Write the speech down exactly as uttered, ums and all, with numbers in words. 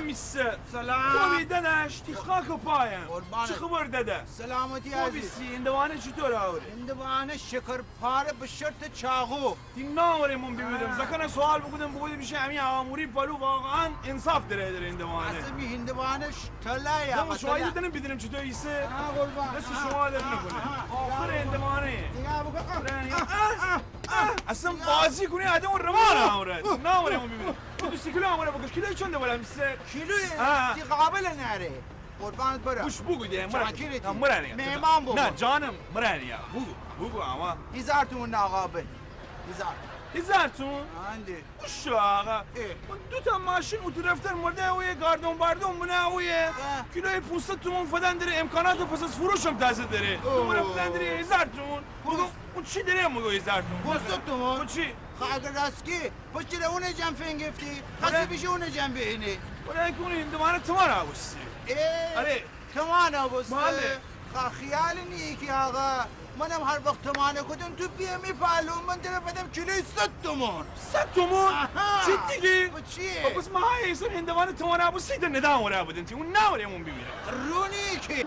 میسه. سلام. خوبی داداش؟ تی خاک پایم. قربانت. چه خبر دادا؟ سلامتی عزیز. خوبی سی؟ هندوانه چطور آوره؟ هندوانه شکرپاره به شرط چاقو. تی ناوره من بیمیرم. زاکانه سوال بوکودم، بوگودی بیشه امی آقا موری پالو واقعاً انصاف دره دره هندوانه. اصلاً می هندوانه ش-، طلایه. دم شوایی دنم بیدینم چطور ایسه؟ ها قربان. دست شما درد نکنه. آخر هندوانه. نگاه بوکون. اصلاً بازی کونی آدم روان آوره. ناوره من بیمیرم. تو دو سه کیلو آماده بوکوش. کیلو چنده ولا میسه؟ کیلو؟ تی قابل ناره. قربانت برم. گوش بوگو ده، مره. چاکری تی. مره نیه. مهمان بوبو. نه جانم، مره نیه. بوگو، بوگو اما. هیزار تومن ناقابل. هیزار. هیزار تومن؟ آنده. گوش آقا. من دو تا ماشین او طرفتر مرده اویه، گاردون باردون بنه اویه. کیلوی پونصد تومن فدن دره، امکانات پس از فروشم تازه دره. تو مره فدن دره هیزار تومن. بوگو، اون چی دره مگو هیزار تومن؟ پونصد تومن؟ اون چی؟ خاک راسکی. پس چره اونه جان فنگفتی؟ خاسی بیشی اونه جان بهینی. ولی اون هندوانه تومان آبوستی. اره. تومان آبوستی؟ بله. خا خیال نیه کی آقا. منم هر وقت تومانه کودم تو بیه می پالو، من دره فدم کیلوی صد تومن. صد تومن؟ آها. جدی گی؟ و چیه؟ پس ما های ایسان هندوانه تومان آبوستی ده ندان وره بدن تی. اون ناوره من بیمیرم. رونی کی.